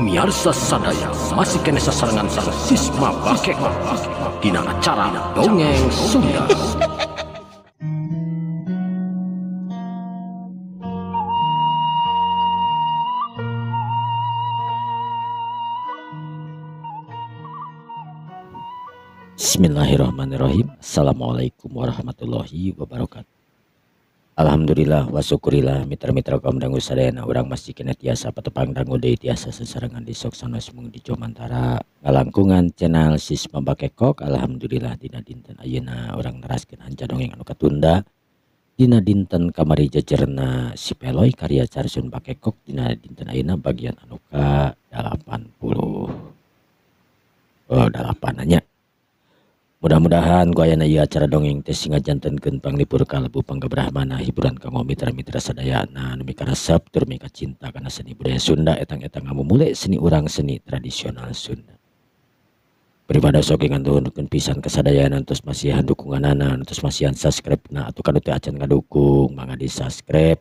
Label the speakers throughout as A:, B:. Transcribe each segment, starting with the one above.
A: Pamiarsa sadaya, masih keneh sasarengan sareng Sisma Bakekok dina acara Dongeng Sunda. Bismillahirrahmanirrahim. Assalamualaikum warahmatullahi wabarakatuh. Alhamdulillah wa syukurillah, mitra-mitra kaum dangu sadayana, urang masih keneh tiasa patepang dangu deui, tiasa sasarengan di sok sanes mung di Jomantara ngalangkungan channel Sisma Bakekok. Alhamdulillah, dina dinten ayeuna urang neraskeun hanca dongeng anu katunda dina dinten kamari, Jejerna Si Peloy karya Carsun Bakekok. Dina dinten ayeuna bagian anu ka 80, oh, 8 nya. Mudah-mudahan ku ayana ieu acara dongeng teh sing ngajantenkeun panglipur kalbu, panggabrahmana, hiburan kanggo mitra-mitra sadayana anu mikaresep tur mikacinta kana seni budaya Sunda, etang-etang ngamumule seni urang, seni tradisional Sunda. Pribadi oge nganuhunkeun pisan kasadayana tos masihan dukunganana, tos masihan subscribe-na, atuh kanu teu acan ngadukung mangga di subscribe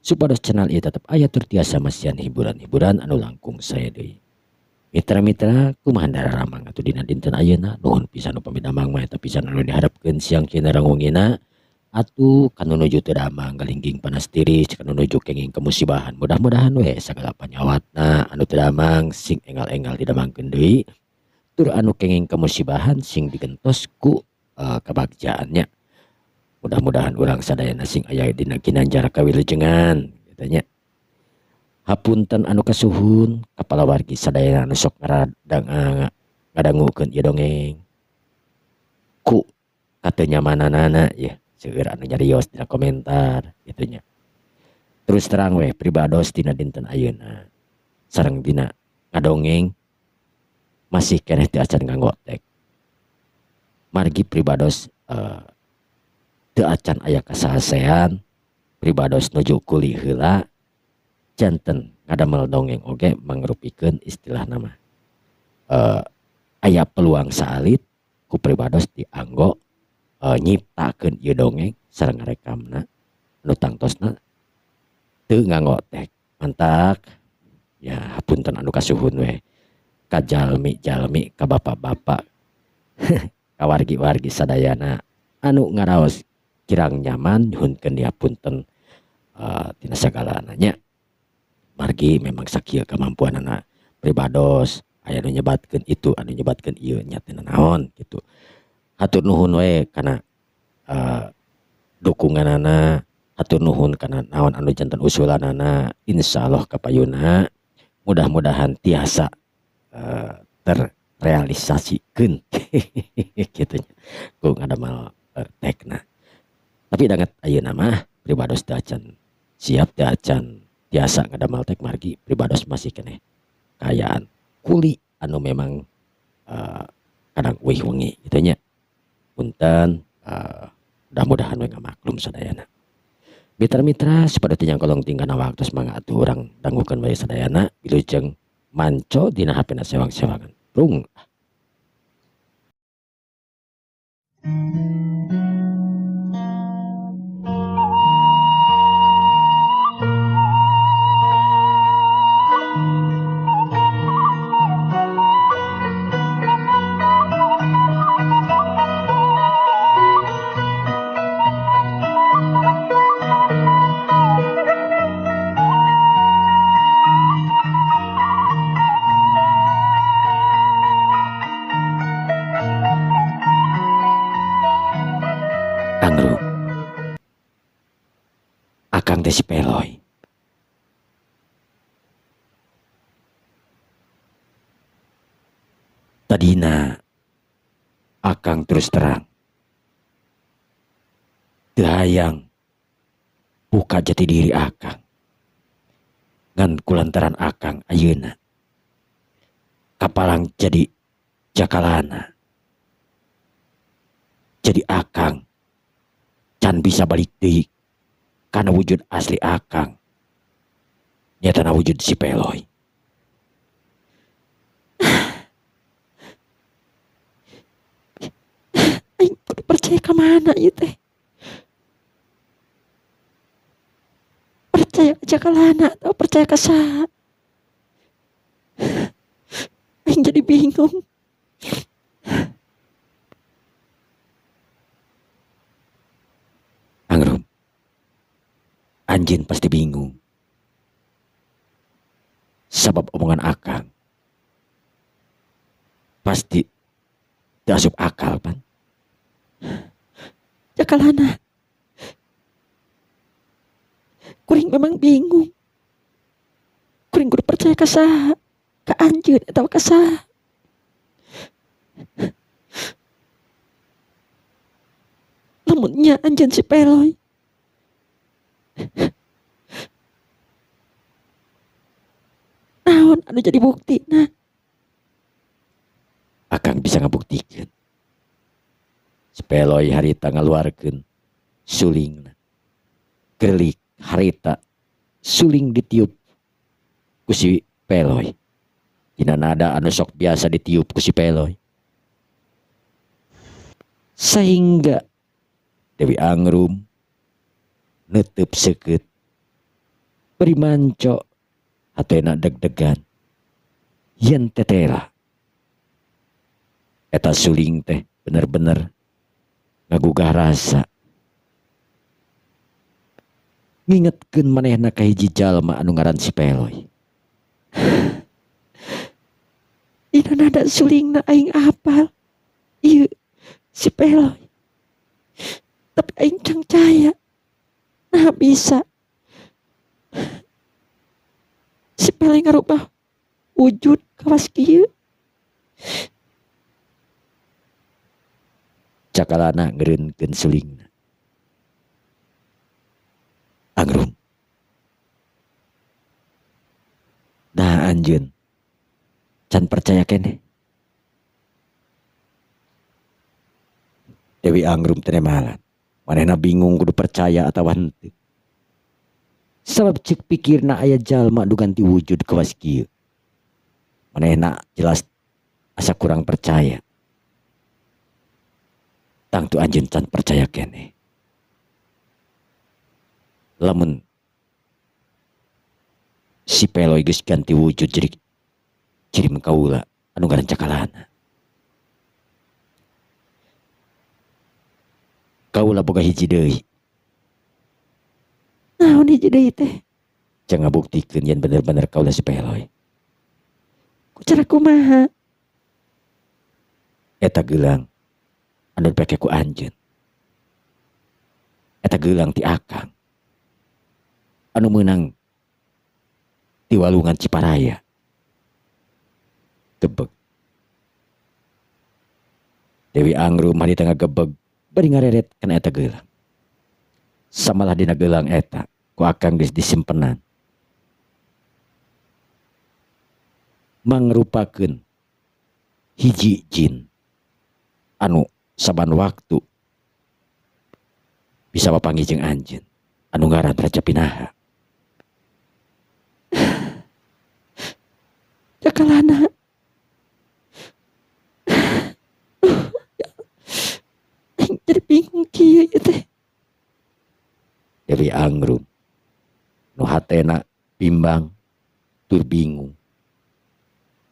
A: supados channel ieu tetep aya tur tiasa masihan hiburan-hiburan anu langkung sae deui. Mitra-mitra, kumaha dararamang atuh dina dinten ayeuna? Nuhun pisan upami damang mah, eta pisan anu diharapkeun siang kina wengina. Atuh kanu nuju teu damang galingging panas tiris, kanu nuju kenging kemusibahan, mudah-mudahan we sagala panyawatna anu teu damang sing enggal-enggal didamangkeun deui, tur anu kenging kemusibahan sing digentos ku kabagjaannya. Mudah-mudahan urang sadayana sing aya dina ginanjar kawilujengan kitu nya. Hapunten anu kasuhun kapala wargi sadayana anu sok ngaradang ngadangukeun ieu dongeng ku katenyamananana ya, seueur anu nyarios dina komentar kitu nya. Terus terang weh pribados dina dinten ayeuna sareng dina ngadongeng masih keneh teu acan nganggo tag, margi pribados teu acan aya kasasean, pribados nuju kuli heula. Janten ngadamel dongeng oge mangrupikeun istilah nama aya peluang saalit ku pribados dianggo nyiptakeun ieu dongeng sareng ngarekamna anu tangtosna teu nganggo tag. Mantak ya hapunten anu kasuhun we ka jalmi-jalmi, ka bapak-bapak, ka wargi-wargi sadayana anu ngaraos kirang nyaman, nyuhunkeun dihapunten tina sagalana nya, margi memang sakieu kemampuanana pribados. Aya nu nyebatkeun itu, anu nyebatkeun ieu nya, teu naon kitu. Hatur nuhun we kana dukunganana, hatur nuhun kana naon anu janten usulanana. Insyaallah kapayuna mudah-mudahan tiasa terrealisasikeun kitu nya ku ngadamel tagna. Tapi danget ayeuna mah pribados teu acan siap, teu acan tiasa ngadamel tag, margi pribados masih keneh kaayaan kuli anu memang kadang uih wengi kitu nya. Punten, mudah-mudahan we ngamaklum sadayana. Mitra-mitra, supaya teu nyangkolong tingkana waktu, mangga atuh urang dangukeun wae sadayana. Wilujeng manco dina HP-na sewang-sewangan. Rung. Kang Rum. Akang teh si Peloy. Tadina akang terus terang teu hayang buka jati diri akang, ngan kulantaran akang ayeuna kapalang jadi jakalana, jadi akang can bisa balik deui kana wujud asli akang, nyatana wujud si Peloy.
B: Aing kudu percaya ka mana ieu teh? Percaya ka jakalana atau percaya ka saha? Aing jadi bingung.
A: Angrum, anjeun pasti bingung. Sabab omongan akang pasti teu asup akal pan.
B: Jakalana, kuring memang bingung. Kuring kudu percaya ka saha? Ka anjeun atawa ka saha? Lamun nya anjeun si Peloy. Naon anu jadi buktina?
A: Akang bisa ngabuktikeun. Si Peloy harita ngaluarkeun sulingna. Gelik harita suling ditiup ku si Peloy. Dina nada anu sok biasa ditiup ku si Peloy. Sehingga Dewi Angrum netep seukeut bari manco hatena deg-degan yen tetela. Eta suling teh bener-bener ngagugah rasa. Ngingetkeun manehna ka hiji jalma anu ngaran si Peloy.
B: Dina nada sulingna aing apal. Ieu si Peloy. Tapi aing can caya. Nah bisa. Si Peloy ngarubah wujud kawas kieu.
A: Cakalana ngeureunkeun sulingna. Angrum. Nah anjeun can percaya keneh. Dewi Angrum teh nemalan. Manehna bingung kudu percaya atawa henteu. Sabab ceuk pikirna aya jalma nu ganti wujud kawas kieu. Manehna jelas asa kurang percaya. Tangtu anjeun can percaya keneh. Lamun si Peloy geus ganti wujud jadi jirim kaula anu ngaran Cakalana. Kaula boga hiji deui.
B: Naon hiji deui teh?
A: Jang ngabuktikeun yen bener-bener kaula si Peloy.
B: Ku cara kumaha?
A: Eta gelang anu dipake ku anjeun. Eta gelang ti akang anu meunang ti walungan Ciparaya. Gebeg. Dewi Angrum harita ngagebeg bari ngareret kana eta gelang. Samalah dina gelang eta ku akang geus disimpenan. Mangrupakeun hiji jin anu saban waktu bisa papanggih jeung anjeun anu ngaran Raja Pinaha.
B: Cakalana. Aing jadi bingung kieu ieu teh.
A: Dewi Angrum nu hatena bimbang tur bingung.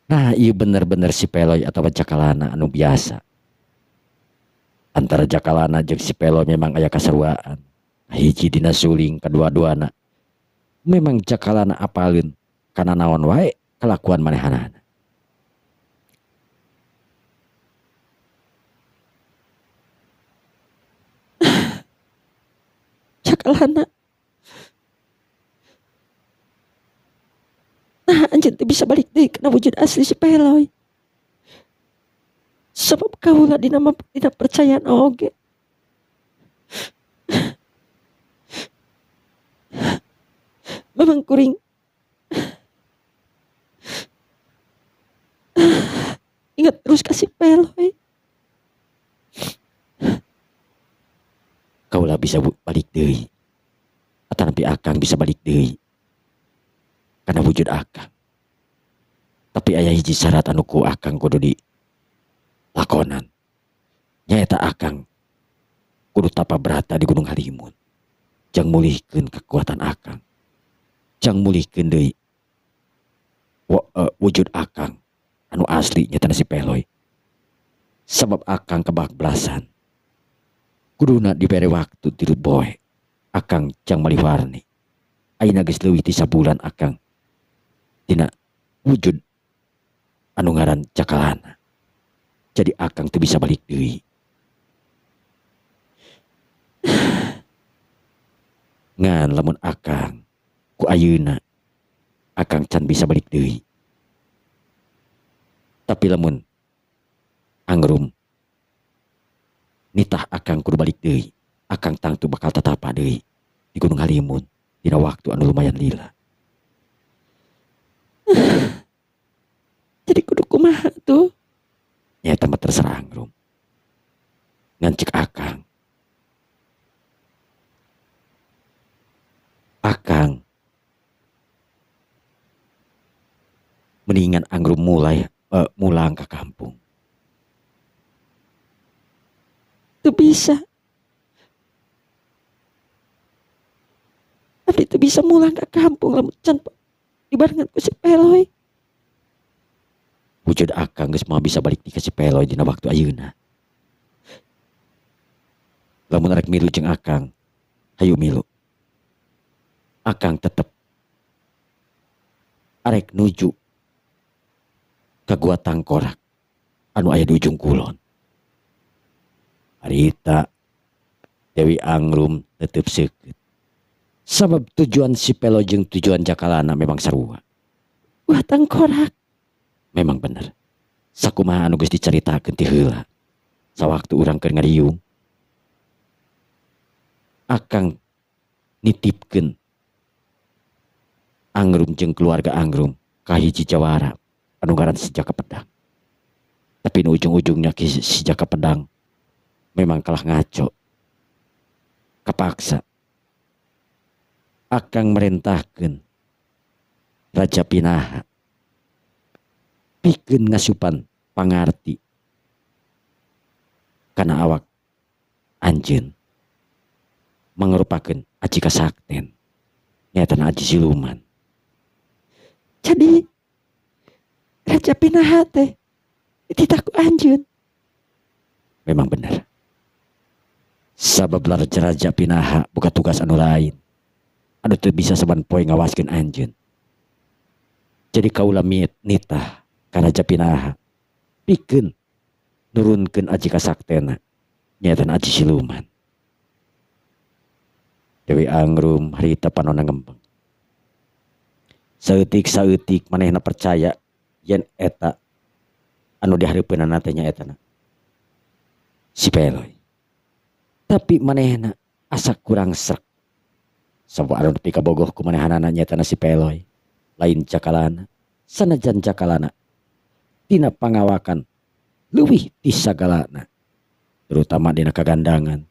A: Nah, ieu bener-bener si Peloy atawa Jakalana anu biasa. Antara Jakalana jeung si Peloy memang aya kasaruaan. Hiji dina suling kadua-duana. Memang Jakalana apaleun kana naon wae kalakuan manehanana.
B: Jakalana. Nah, anjeun teh bisa balik deui kana wujud asli si Peloy. Sabab kaula dina mah dina percayaan oge. Memang kuring ingat terus ka si Peloy.
A: Kaula bisa balik deui. Atanapi akang bisa balik deui. Karena wujud akang. Tapi aya hiji syarat anu ku akang kudu di lakonan. Nyaeta akang kudu tapa brata di Gunung Halimun. Jang mulihkeun kekuatan akang. Jang mulihkeun deui Wujud akang anu asli nyatana si Peloy. Sabab akang kebablasan. Kuduna dibere waktu 3 poe. Akang jang malih warni. Ayeuna geus leuwih ti sabulan akang tina wujud anu ngaran Jakalana. Jadi akang teu bisa balik deui. Ngan lamun akang ku ayeuna akang can bisa balik deui. Tapi lamun Angrum nitah akang kudu balik deui, akang tangtu bakal tatapa deui di Gunung Halimun dina waktu anu lumayan lila.
B: Jadi kudu kumaha tuh?
A: Nya eta mah terserah Angrum. Ngan cek akang, akang mendingan Angrum mulai mulang ke kampung.
B: Teu bisa. Abdi teu bisa mulang ke kampung lamun can dibarengan ku si Peloy.
A: Wujud akang geus moal bisa balik ka si Peloy dina waktu ayeuna. Lamun arek milu jeung akang, hayu milu. Akang tetep arek nuju ka Gua Tangkorak anu aya di ujung kulon. Harita Dewi Angrum tetep seukeut. Sabab tujuan si Peloy jeung tujuan Jakalana memang sarua.
B: Gua Tangkorak
A: memang bener. Sakumaha anu geus dicaritakeun ti heula. Sawaktu urang keur ngariung, akang nitipkeun Angrum jeung keluarga Angrum ka hiji jawara anu ngaran si Jaka Pedang. Tapi nu ujung-ujungnya si Jaka Pedang memang kalah ngaco. Kapaksa akang merintahkeun Raja Pinaha pikeun ngasupan pangarti kana awak anjeun mangrupakeun aji kasakten nyaeta aji siluman.
B: Jadi Raja Pinaha teh dititah ku anjeun.
A: Memang bener. Sabab Raja Pinaha boga tugas anu lain anu teu bisa saban poe ngawaskeun anjeun. Jadi kaula nitah ka Raja Pinaha pikeun nurunkeun aji kasaktena nyaeta aji siluman. Dewi Angrum harita panona ngembeng. Saeutik-saeutik manehna percaya yen eta anu dihareupeunana teh nyaeta si Peloy. Tapi manehna asa kurang srek. Sabab anu nepi ka bogoh ku manehanana nyaeta si Peloy, lain Jakalana. Sanajan Jakalana tina pangawakan leuwih ti sagalana, terutama dina kagandangan.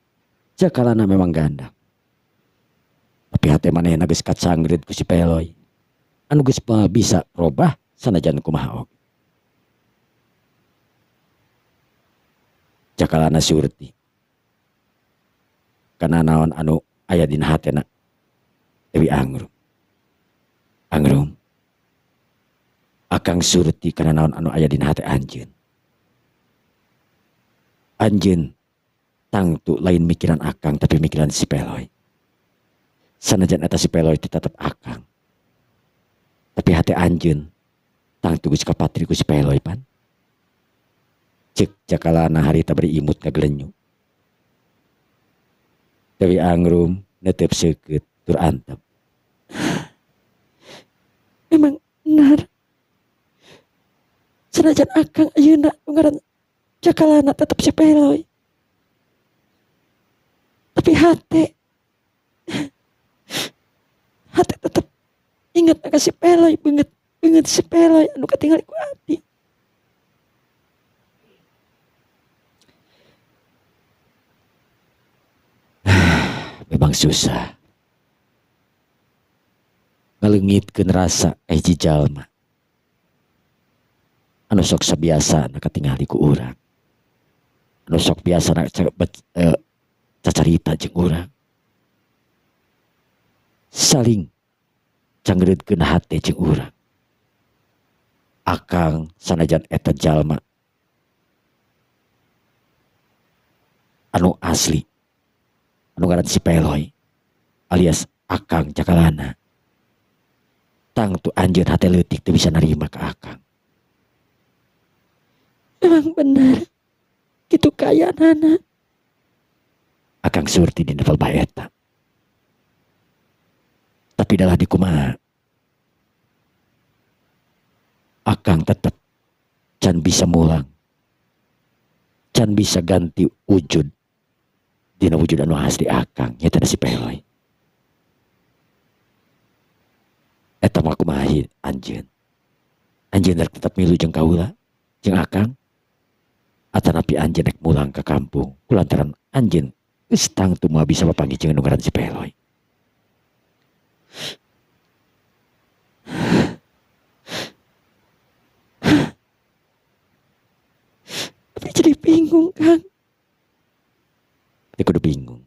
A: Jakalana memang gandang. Tapi hate manehna geus kacangreut ku si Peloy anu geus moal bisa robah sanajan kumaha oge. Jakalana surti kana naon anu aya dina hatena Dewi Angrum. Angrum, akang surti kana naon anu aya dina hate anjeun. Anjeun tangtu lain mikiran akang tapi mikiran si Peloy. Sanajan eta si Peloy teh tetep akang. Tapi hate anjeun tangtu geus kapatri ku si Peloy pan. Cek Jakalana harita bari imut ngagelenyu. Dewi Angrum netep seukeut tur antep.
B: Memang benar. Sanajan akang ayeuna nu ngaran Jakalana tetep si Peloy. Tapi hate tetep inget ka si Peloy, beungeut si Peloy anu katingali ku abdi.
A: Memang susah ngaleungitkeun rasa ka hiji jalma anu sok sabiasana katingali ku urang, anu sok biasana cacarita jeung urang, saling cangreutkeun hate jeung urang. Akang sanajan eta jalma anu asli anu ngaran si Peloy alias Akang Jakalana. Tangtu anjeun hate leutik teu bisa narima ka Akang.
B: Memang benar kitu kaayaanana.
A: Akang surti dina palebah eta. Tapi dalah dikumaha Akang tetep can bisa mulang, can bisa ganti wujud dina wujud anu asli Akang nyaeta si Peloy. Eta mah kumaha anjeun? Anjeun rek tetep milu jeung kaula jeung Akang atanapi anjeun rek mulang ka kampung kulantaran anjeun geus tangtu moal bisa papanggih jeung anu ngaran si Peloy.
B: Abdi jadi bingung, Kang.
A: Teu kudu bingung.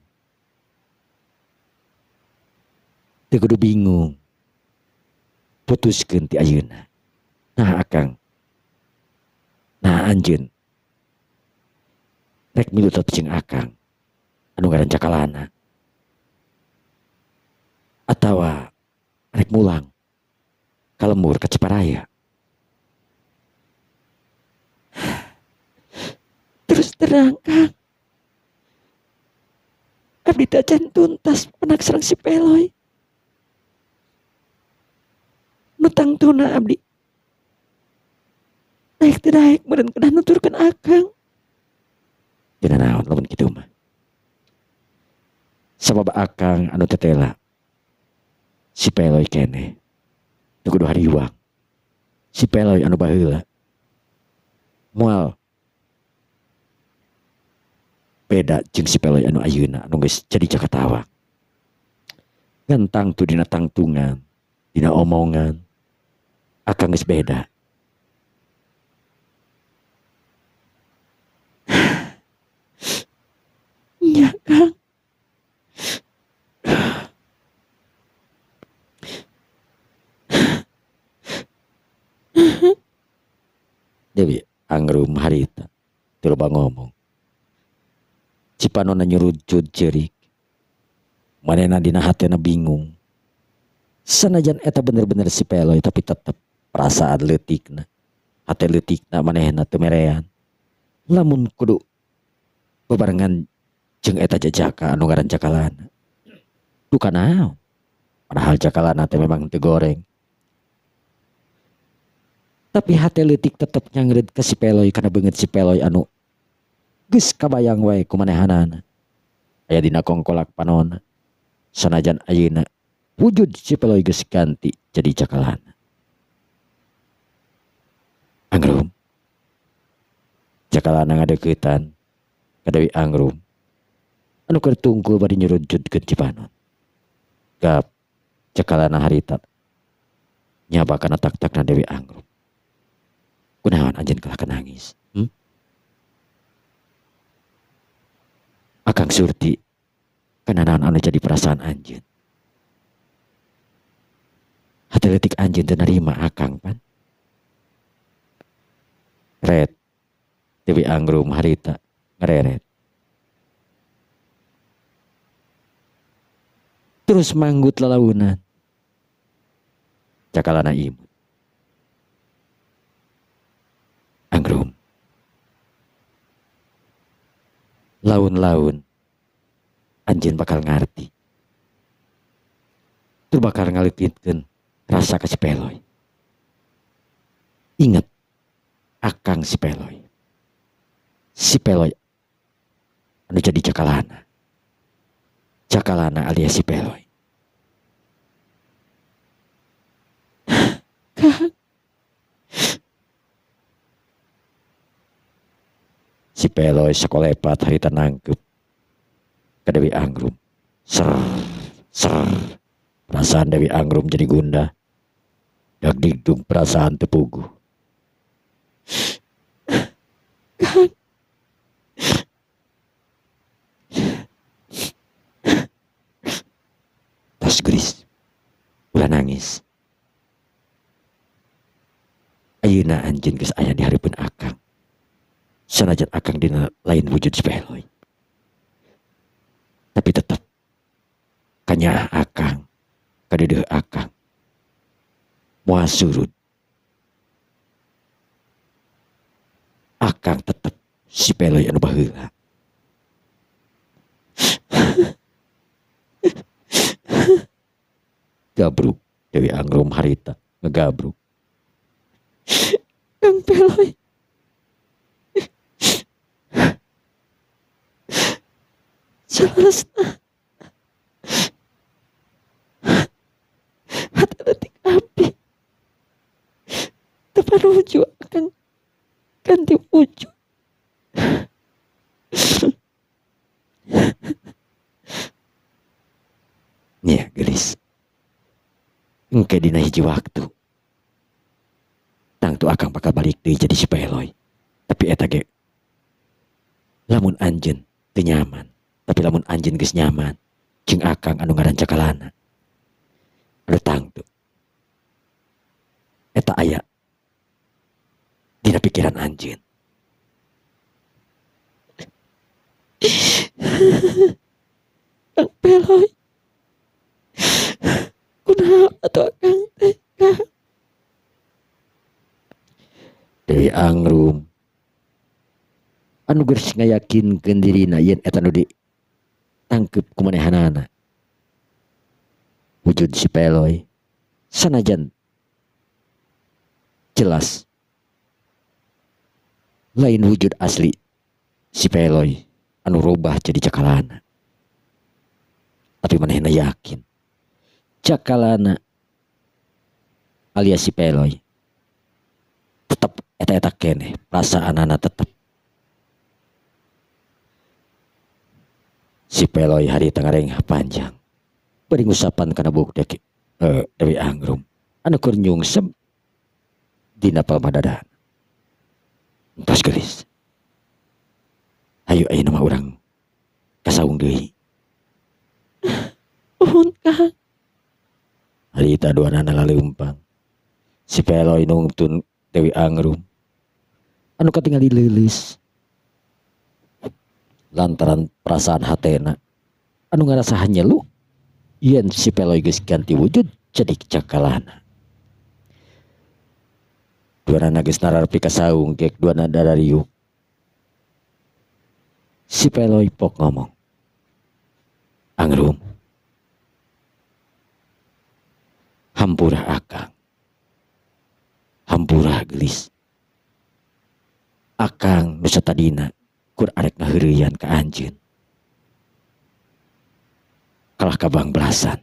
A: Teu kudu bingung. Putuskeun ti ayeuna. Nah Akang. Nah anjeun. Rek milu tetep jeung Akang anu ngaran Jakalana. Atawa rek mulang ka lembur ka Ciparaya.
B: Terus terang, Kang. Abdi teh acan tuntas penak sareng si Peloy. Nu tangtuna abdi daek teu daek meureun kedah nuturkeun Akang.
A: Teu nanaon lamun kitu mah. Sabab Akang anu tetela si Peloy keneh teu kudu hariwang. Si Peloy anu baheula moal beda jeung si Peloy anu ayeuna anu geus jadi Jakatawang. Ngan tangtu dina tangtungan, dina omongan Akang geus beda.
B: Nya, Kang.
A: Dewi Angrum harita teu loba ngomong. Cipanonna nyurucut ceurik. Manehna dina hatena bingung. Sanajan eta bener-bener si Peloy tapi tetep perasaan leutikna, hate leutikna manehna teu merean. Lamun kudu bebarengan jeung eta jajaka anu ngaran Jakalana. Duka naon? Padahal Jakalana teh memang teu goreng. Tapi hate leutik tetep nyangreud ka si Peloy kana beungeut si Peloy anu geus kabayang wae ku manehanana. Aya dina kongkolak panonna. Sanajan ayeuna wujud si Peloy geus ganti jadi Jakalana. Angrum. Jakalana ngadeuketan ka Dewi Angrum anu keur tungkul bari nyurujudkeun Cipanon. Gap Jakalana harita nyaba kana tak-takna Dewi Angrum. Kunaon anjeun kalah ka nangis? Akang surti kana naon anu jadi perasaan anjeun. Hate leutik anjeun teu narima Akang pan. Ret Dewi Angrum harita ngareret. Terus manggut lalaunan. Jakalana imut. Angrum. Laun-laun anjeun bakal ngarti. Tur bakal ngaleukitkeun rasa ka si Peloy. Ingat Akang si Peloy. Si Peloy anu jadi Jakalana. Jakalana alias si Peloy.
B: Kang.
A: Si Peloy sakolepat harita nangkep ka Dewi Angrum. Ser ser perasaan Dewi Angrum jadi gundah. Dagdikdung perasaan teu puguh.
B: Kang.
A: Tos geus. Ulah nangis. Ayeuna anjeun geus aya di hareupeun akang. Sanajan akang dina lain wujud si Peloy. Tapi tetep kanyaah akang, kadeudeuh akang. Moal surut. Akang tetep si Peloy anu baheula. Gabruk Dewi Angrum harita ngegabruk.
B: Kang Peloy. Salasna. Hati detik api. Teu panuju akang ganti wujud.
A: Nya geulis. Engke dina hiji waktu. Tangtu akang bakal balik deui jadi si Peloy. Tapi eta ge lamun anjeun teu nyaman, tapi lamun anjeun geus nyaman jeung akang anu ngaran Cakalana. Aduh tangtu. Eta aya dina pikiran anjeun.
B: Kang Peloy. Kunaon atuh akang teh, Kang?
A: Dewi Angrum anu geus ngayakinkeun dirina yen eta nu ditangkep ku manehanana. Wujud si Peloy sanajan jelas lain wujud asli si Peloy anu robah jadi Cakalana. Tapi manehna yakin Cakalana alias si Peloy tetep eta-eta keneh perasaanana tetep. Si Peloy harita ngarengah panjang bari ngusapan kana buuk Dewi Angrum anu keur nyungsep dina palmadadana. Entos geulis. Hayu ayeuna mah urang ka saung deui.
B: Nuhun Kang.
A: Harita duanana laleumpang. Si Peloy nungtun Dewi Angrum anu katingali leuleus lantaran perasaan hatena anu ngarasa hanyelu yen si Peloy geus ganti wujud jadi Cakalana. Duanana geus nararpi ka saung gek duanana darariuk. Si Peloy pok ngomong. Angrum, hampura akang, hampura gelis. Akang nu satadina kur arek ngaheureuyan ka anjeun. Kalah kabang belasan.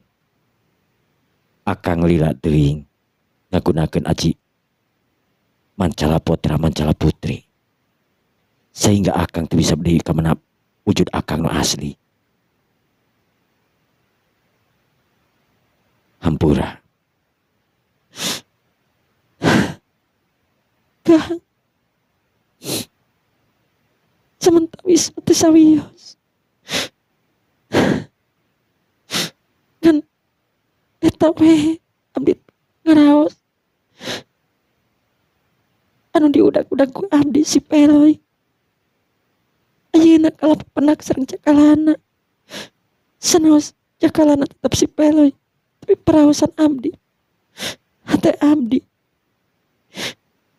A: Akang lila teuing ngagunakeun aji mancala putra mancala putri. Sehingga akang teu bisa deui ka mana wujud akang nu asli. Hampura.
B: Kang. Samentawis teu sawios. Ngan eta we abdi ngaraos. Anu diudag-udag ku abdi si Peloy. Ayeuna kalah pepenak sareng Cakalana. Sanaos Cakalana tetep si Peloy, tapi paraosan abdi. Hate abdi.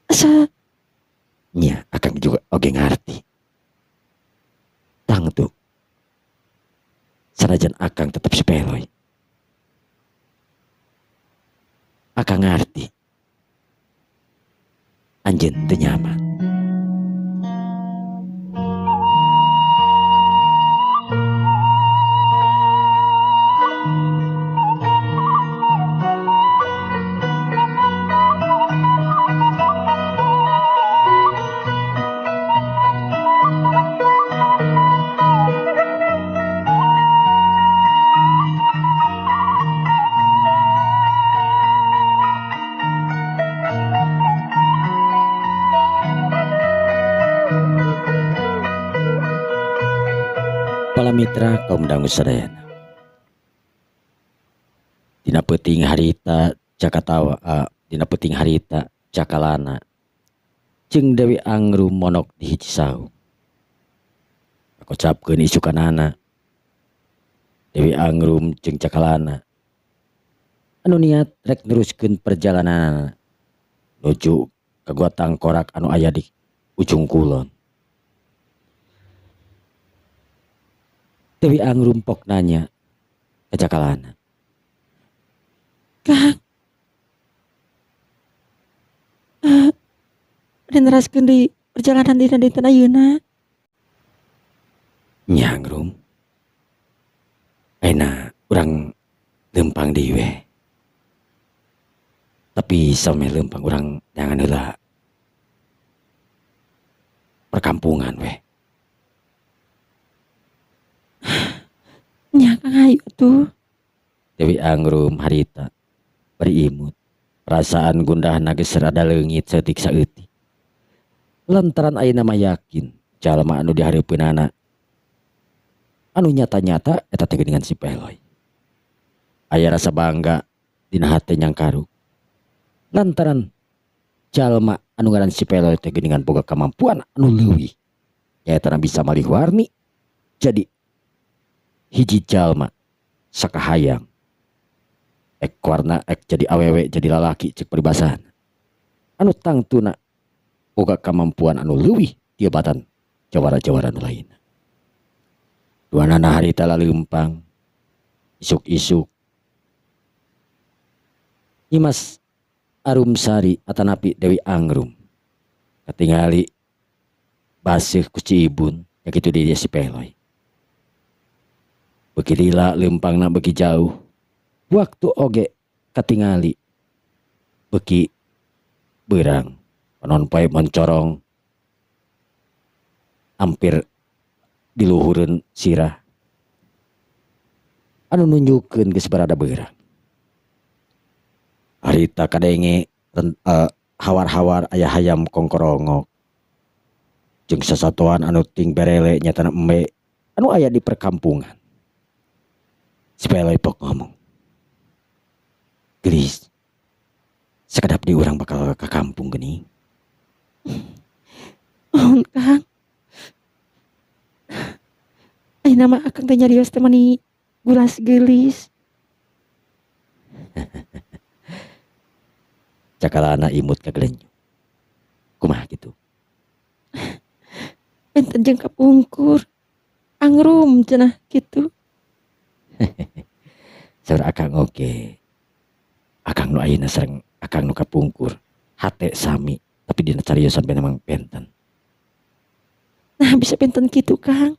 B: Asa
A: nya akang juga oge ngarti. Tangtu. Sanajan akang tetep si Peloy. Akang ngarti. Anjeun teu nyaman. Para mitra kaum dangu sadayana. Dina peuting harita Cakatawa, dina peuting harita Cakalana Jeung Dewi Angrum monok di hiji saung. Kakocapkeun isukanana Dewi Angrum jeung Cakalana anu niat rek neruskeun perjalananana nuju ka Gua Tangkorak anu aya di ujung kulon. Dewi Angrum pok nanya ka Cakalana.
B: Kang, bade neraskeun deui perjalanan dina dinten ayeuna.
A: Nya Angrum. Ayeuna urang leumpang deui weh. Tapi sameh leumpang urang neangan heula perkampungan weh.
B: Nya Kang hayu atuh.
A: Dewi Angrum harita bari imut. Perasaan gundahna geus rada leungit saeutik saeutik. Lantaran ayeuna mah yakin jalma anu dihareupeunana anu nyata-nyata eta teh geuningan si Peloy. Aya rasa bangga dina hate nyangkaruk. Lantaran jalma anu ngaran si Peloy teh geuningan boga kamampuan anu leuwih. Nyaeta bisa malih warni jadi hiji jalma sakahayang. Ek warna ek jadi awewe jadi lalaki cek peribasana. Anu tangtuna boga kamampuan anu leuwih tibatan jawara-jawara nu lainna. Duanana harita laleumpang isuk-isuk Nyimas Arumsari atanapi Dewi Angrum katingali baseuh ku Ciibun nya kitu deui si Peloy. Beuki lila leumpangna beuki jauh. Waktu oge katingali beuki beurang panon poe moncorong hampir diluhureun sirah anu nunjukkeun geus barada beurang. Harita kadenge hawar-hawar aya hayam kongkorongok jeung sasatoan anu ting berele nyatana embe anu aya di perkampungan. Si Peloy pok ngomong, "Gelis, sakedap di urang bakal ka kampung geuning."
B: Mohon Kang. Ayeuna mah akang teh nyarios teh mani gulas geulis.
A: Cakalana imut kagelenyu. Kumaha kitu?
B: Benten jeung kapungkur. Angrum cenah kitu.
A: Saur akang oge. Akang nu ayeuna sareng akang nu kapungkur hate sami tapi dina cariosan memang benten.
B: Nah bisa benten kitu Kang.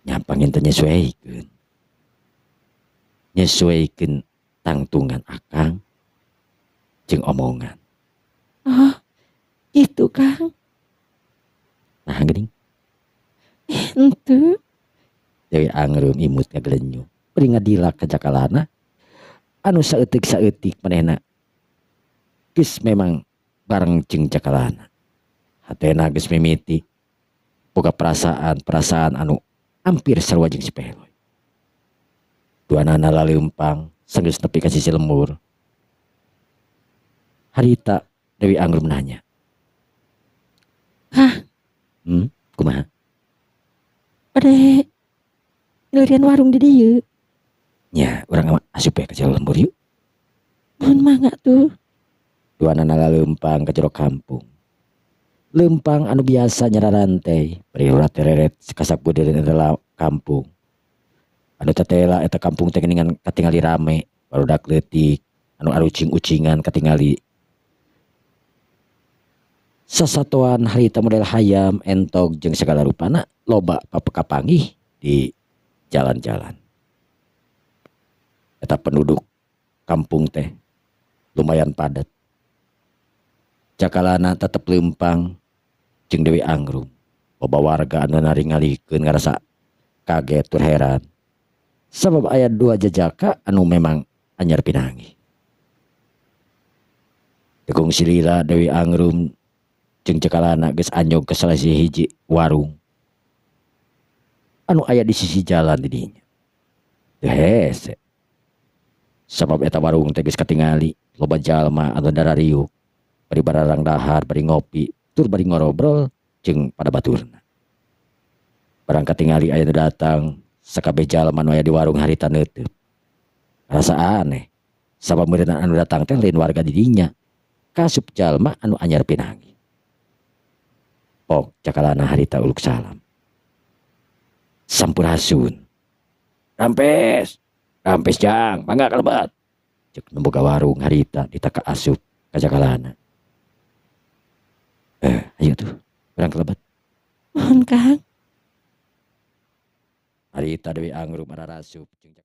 A: Nya panginten nyesuaikeun. Nyesuaikeun tangtungan akang jeung omongan.
B: Oh, gitu Kang.
A: Nah geuning.
B: Henteu.
A: Dewi Angrum imut ngagelenyu. Bari ngadilak ka Cakalana anu saeutik-saeutik manehna geus memang bareng jeung Cakalana. Hatena geus mimiti boga perasaan-perasaan anu hampir sarua jeung si Peloy. Duanana laleumpang sanggeus nepi ka sisi lembur. Harita Dewi Angrum nanya.
B: Hah?
A: Kumaha?
B: Bade ngilirian warung di dieu.
A: Nya, urang mah asup we ka jero lembur yuk.
B: Mun mangga tuh.
A: Duanana laleumpang ka jero kampung. Leumpang anu biasa nyararantei bari urat tereret kasak budereun eta kampung. Anu tetela eta kampung teh geuningan katingali rame, barudak leutik anu arucing-ucingan katingali. Sasatoan harita model hayam, entog jeung sagala rupana loba kapanggih di jalan-jalan. Eta penduduk kampung teh lumayan padat. Cakalana tetep leumpang jeung Dewi Angrum. Loba warga anu naringalikeun ngarasa kaget tur heran. Sabab aya dua jejaka anu memang anyar pinanggih. Tekung silila Dewi Angrum jeung Cakalana geus anyog ka salah hiji warung anu aya di sisi jalan di dinya. Teu hese. Sabab eta warung teh geus katingali loba jalma anu darariuk. Bari bararang dahar, bari ngopi, tur bari ngorobrol jeung pada baturna. Barang katingali aya nu datang, sakabeh jalma nu aya di warung harita neuteub. Rasa aneh, sabab meureunna anu datang teh lain warga di dinya. Kasup jalma anu anyar pinanggih. Pok cakalana harita uluk salam. Sampurasun. Rampes. Rampes jang, mangga kalebet. Cek nu boga warung harita ditaka asup ka cakalana. Ayo tuh, urang kalebet.
B: Mohon, Kang.
A: Harita Dewi Angrum ararasup jeung